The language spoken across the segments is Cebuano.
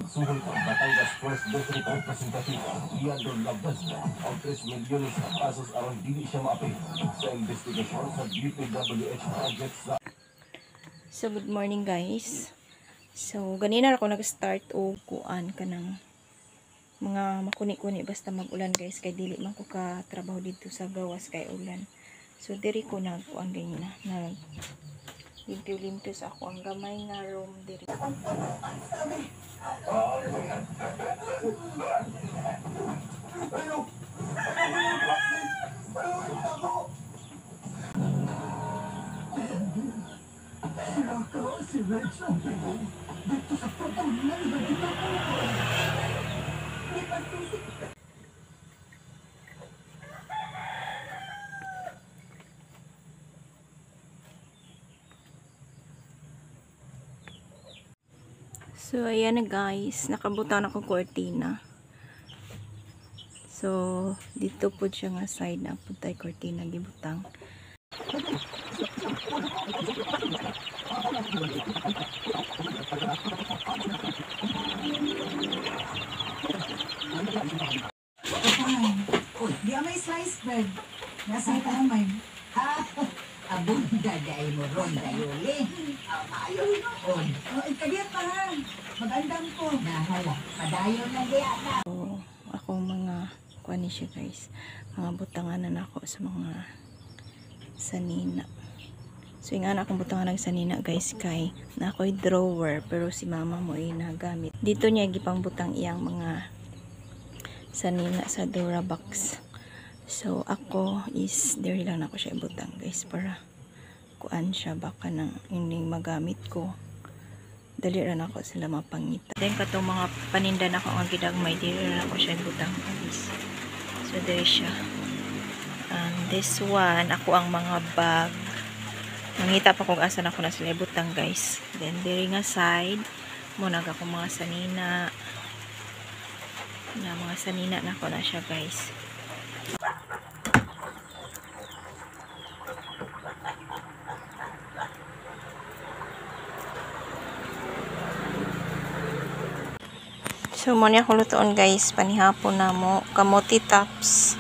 Suhol kang Batangas First District Representative Leandro Laguesma og 3 milyones ka pesos aron dili siya maapil sa investigasyon sa DPWH project sa So good morning, guys. So ganina ra ko nag-start og kuan kanang mga makuni-kuni basta mag-ulan, guys, kay dili man ko ka trabaho dito sa gawas kay ulan. So diri ko nagkuan ganina, nag limpyo-limpyo sa ako ang gamay nga room diri. Si Reg ang bibong dito sa patuloy na ginabuhay. So ayan na, guys, nakabutang na ko kortina. So dito po siya nga side na puntay kortina gibutang. Uy, di may slice bread. Nasa tamay. Abunda dahil mo ron dayuli. Maayo noon. Oh, ikagya pa ha. Magandam ko. Nahala, padayon lang diya na. So akong mga kuan ni siya, guys, mga butangan na nako sa mga sanina. So yung anak akong butangan ng sanina, guys, kay na ako'y drawer pero si mama mo ay nagamit. Dito niya gipangbutang iyang mga sanina sa Durabox. So ako is diri lang nako siya ibutang, guys, para kuan siya baka nang ining magamit ko. Dali ra nako sila mapangita. Then katong mga paninda nako nga gidagmay diri ra nako siya ibutang, guys. So diri siya. And this one ako ang mga bag. Mangita pa kung asa na ko na sila ibutang, guys. Then diri nga side mo nag ako mga sanina. Na mga sanina na ko na siya, guys. So mo niya ako lutoon, guys, panihapon na mo kamote tops.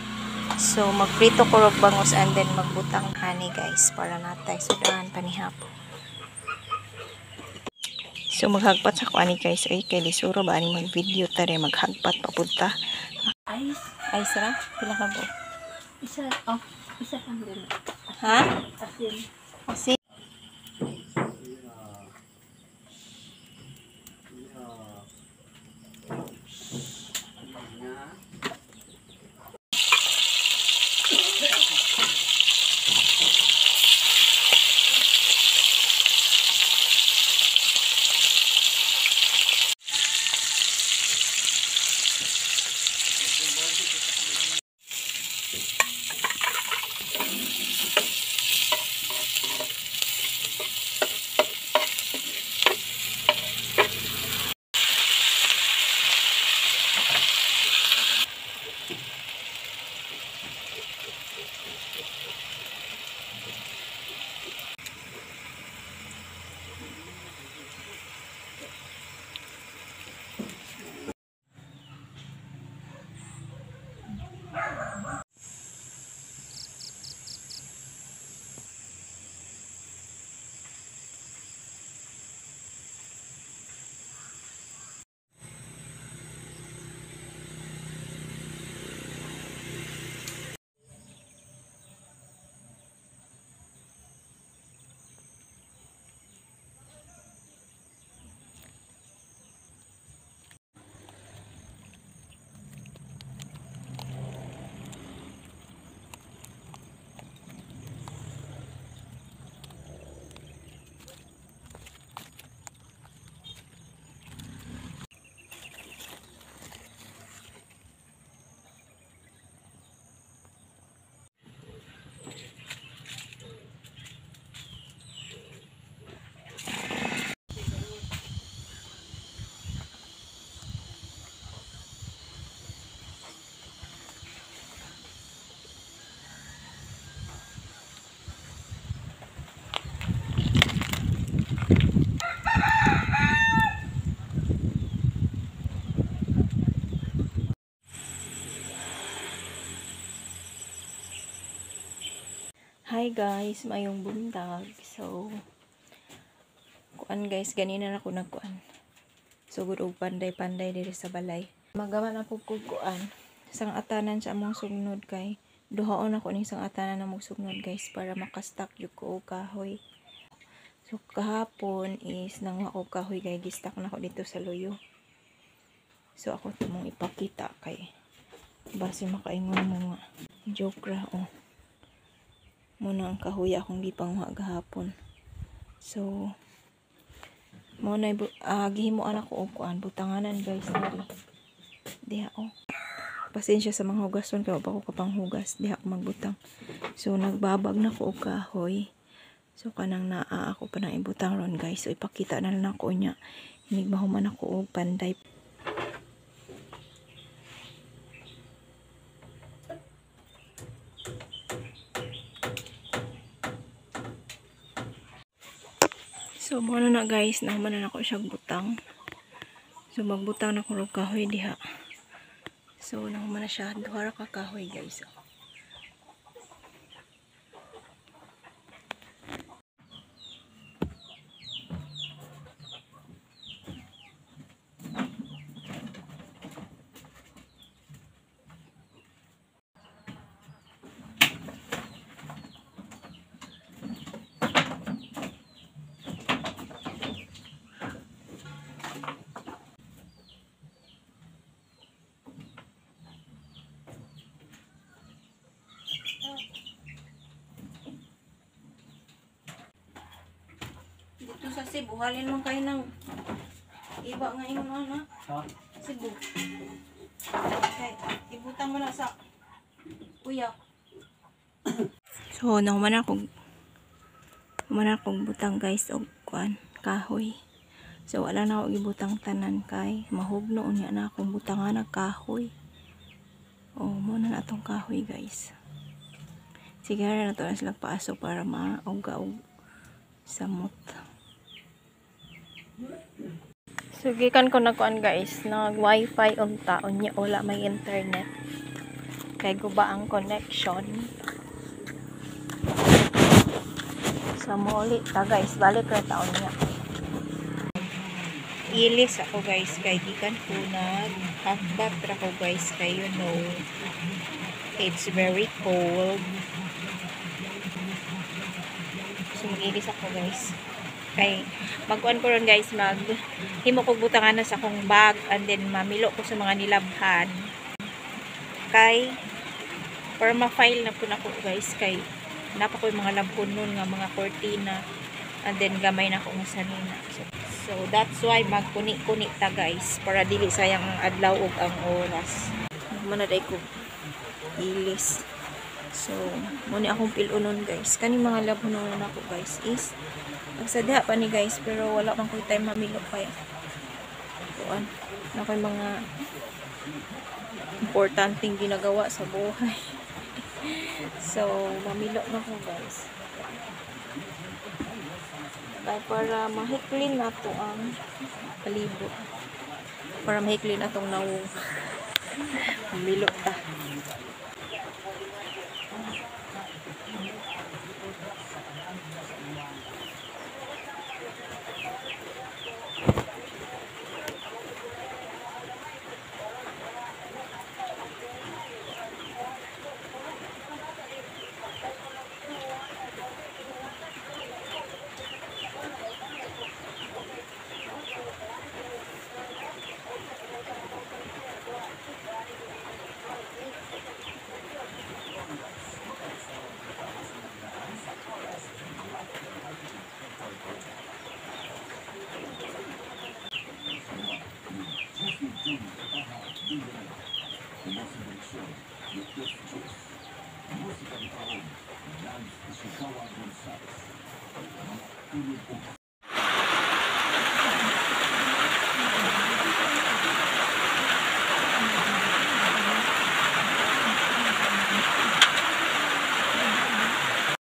So magprito ko og bangus and then magbutang honey, guys, para natay sudan panihapon. So maghagpat sa ko ani, guys, ay kay lisuro ba ani mag video tare maghagpat papunta. Ice. Ice ra pila ka bo? Isa, oh, isa lang din. Ha? Asin. Asin. Hi guys, mayong buntag. So kuan guys, ganina na ko nagkuan. Sugod og panday-panday diri sa balay. Magawa na pud ko kuan. Sang atanan sa among sugnod kay duhaon ako ning sang atanan na among sugnod guys para makastock jud ko og kahoy. So kahapon is nanguha ko kahoy kay gistock na ko dito sa luyo. So ako tumong ipakita kay base makaingon mo nga joke ra oh. Muna ang kahoy akong gipanguha gahapon. So mo na gihimuan ako og kuan butanganan guys diri. Diha oh. Pasensya sa mga hugason kay wa pa ko kapanghugas, diha ako magbutang. So nagbabag na ko og kahoy. So kanang naa ako pa nang ibutang ron guys. So ipakita na lang ako niya. Inig mahuman ako og panday. So muna na guys, nahuman na ako siya butang. So magbutang na ko og kahoy diha. So nahuman na siya, duha ra ka kahoy guys. Dito sa Cebu, halin man kayo ng iba nga ingon ana. Ha? Cebu. Kay ibutang mo na sa uyak. So nahuman akong butang guys og kuan kahoy. So wala na ako gibutang tanan kay mahugno unya na akong butangan og kahoy. Oh, mo na atong kahoy guys. Sige ra na to na sila paaso para maugga og samot. So gikan ko nagkuan guys, nag wifi unta unya wala may internet. Kay guba ang connection. So mouli ta guys, balik ra taon niya. Ilis ako guys kay gikan ko nag half bath ra ko guys kay you know it's very cold. So mag-ilis ako guys. Kay magkuan ko ron guys, mag himo kog butangan na sa akong bag and then mamilo ko sa mga nilabhan. Kay para ma-file na po nako guys kay napa ko yung mga labhon nun nga mga kortina and then gamay na ko nga sanina. So that's why magkuni-kuni ta guys para dili sayang ang adlaw ug ang oras. Muna day ko ilis. So muna akong pilunon guys. Kani mga labhon nun nako guys is agsadha pa ni guys pero wala man koy time mamilo kay kuan na koy mga importanteng ginagawa sa buhay. So mamilo na ko guys. Kay para mahiklin nato ang palibot. Para mahiklin atong nawong. Mamilo ta.